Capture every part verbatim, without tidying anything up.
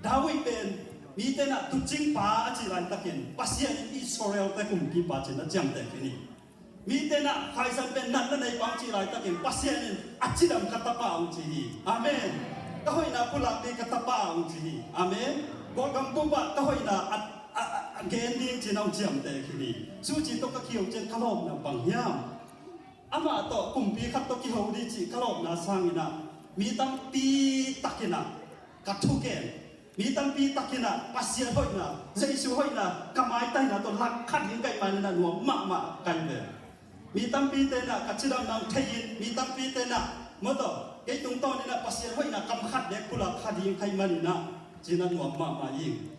David pen mite na tuucingpa a cih laitakin Pasian in Israel-te kumpipa ci-in a ciamteh khin hi. Mite na khaizan pen natna neipa hong cih laitakin Pasian in a cidam ka tapa hong ci hi. Amen. Ka hoihna pulak ding ka tapa hong ci hi. Amen. Kawlgam bup ah ka hoihna a, a, a, a gen ding ci-in hong ciamteh khin hi. Suci tawh ka kiho ciang ka lawpna bang hiam? Amah tawh kumpi khat tawh kiho ding cih ka lawpna sangin ah mi tampi takin ah ka thugen, mi tampi takin ah Pasian hoihna, Jesu hoihna ka maitaina tawh lak kha ding ka hih manin ah nuam mahmah ka hi ve. Mi tampite in ah ka cidamna hong thei-in, mi tampite in ah maw tawh kei tungtawnin ah Pasian hoihna kam khat bek pulak kha ding ka hih manin ah ci-in ah nuam mahmah ing.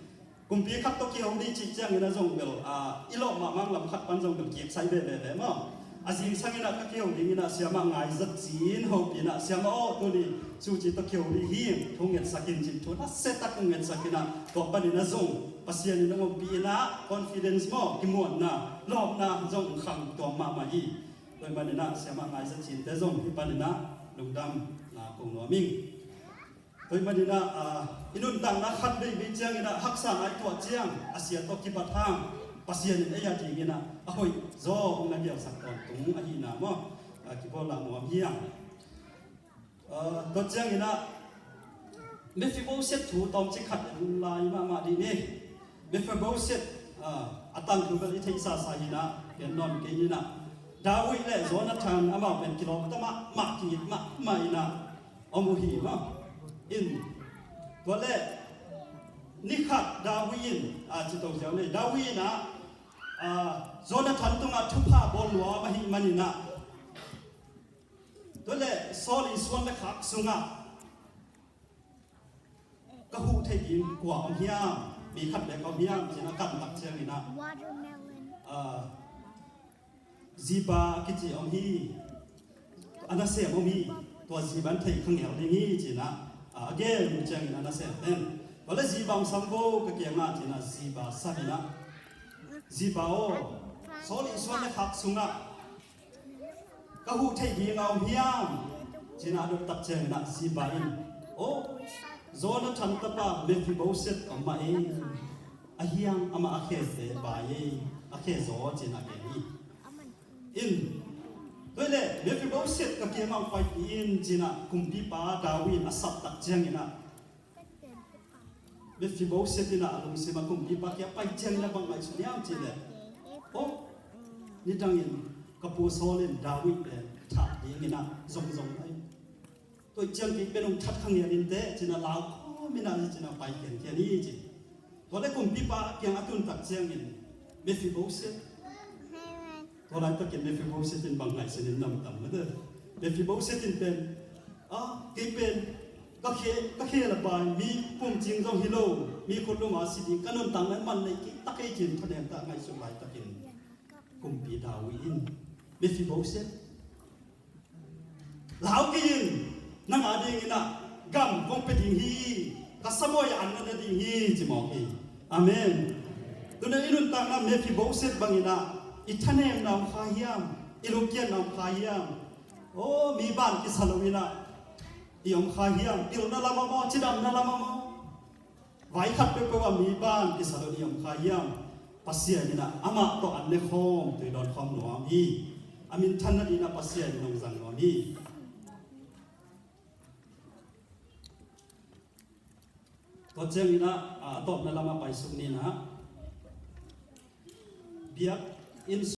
Kumpi khat tawh kiho ding cih ciangin ah zong bel, a, i lawp mahmah lam khat pan zong bel kik sai veve ve maw. A zingsangin ah ka kiho dingin ah siamah Ngaizat Cin hopih in ah, siamah aw, tuni Suci tawh kiho ding hi, thu ngetsak in, ci-in thu nasia tak hong ngetsak in ah, tua panin ah zong Pasian in hong ompih in ah confidence maw, kimuanna, lawpna zong khang tuam mahmah hi. Tua ahih manin ah siamah Ngaizat Cinte zong hih panin ah lungdamna ko nuam ing. Tua ahih manin ah, ah, i nuntakna khat veivei ciangin ah haksa nai tuah ciang a sia tawh kibat hang Pasian in ei adingin ah a hoih zaw hong na gelsak tawntung ahihna maw, ah, kibawl lah nuam hi hang. Ah, tua ciangin ah Mephibosheth thu tawmcik khat en lai mahmah dih ni. Mephibosheth, ah, a tangthu bel i theihsa sa hi in ah, gen nawn kei ni in ah, David le Jonathan amau pen kilawm ta mahmah, ki-it mahmah in ah om uh hi maw. In, tua leh ni khat David in, a, ci to ziau ni, David in ah, a, Jonathan tungah thupha bawl lua ahih manin ah, tua leh Saul i suan le khak sungah ka huh theih ding kua om hiam, mi khat bek om hiam, ci-in a kan tak ciangin ah, a, Ziba kici om hi, a nasem om hi, tua Ziba in thei kha ngel ding hi, ci-in ah, a, a gen ciangin a nasem ten, tua leh Ziba hong sam vo ka kiangah, ci-in ah Ziba sam in ah, Ziba aw, Saul i suan le khak sungah ka huh theih ding a om hiam, ci-in a dot tak ciangin ah Ziba in, aw, Jonathan tapa Mephibosheth om mah ei, a hiang amah a khete bai ei, a khe zaw, ci-in a gen hi. In, tua leh Mephibosheth ka kiangah hong paipih in, ci-in ah kumpipa David in a sap tak ciangin ah, Mephibosheth in ah a lungsim ah kumpipa kiang pai ciangin ah bang ngaihsun hiam cih leh, aw, nidangin ka pu Saul in David pen thah dingin ah zongzong lai. Tua ciang kei pen hong that kha ngel in teh, ci-in ah lau khawm in ah, ci-in ah pai khiankhian hi ci. Tua leh kumpipa kiang a tun tak ciangin Mephibosheth, tua laitakin Mephibosheth in bang ngaihsun in, nam tam mah teh. Mephibosheth in pen, a, kei pen ka khe, ka khe la bai, mi pumcing zong hi lo, mi khutlum a si ding, ka nuntakna man nei kei ta kei, ci-in thanem ta ngaihsut laitakin kumpi David in, Mephibosheth, lau kei in, nang a dingin ah gam kong pia ding hi, ka samuai an na na ding hi, ci mawk hi. Amen. Tuni i nuntakna Mephibosheth bangin ah i thanemna om kha hiam, i lungkiatna om kha hiam? Aw, mi ban kisa lo in ah i om kha hiam? Pilna lam ah maw, cidamna lam ah maw? Vai khat peuhpeuh ah mi ban kisa lo in i om kha hiam? Pasian in ah amah tawh an ne khawm, tui dawn khawm nuam hi. A minthan nadingin ah Pasian in hong zang nuam hi. Tua ciangin ah, a, a tawpna lamah paisuk ni in ah, biakinn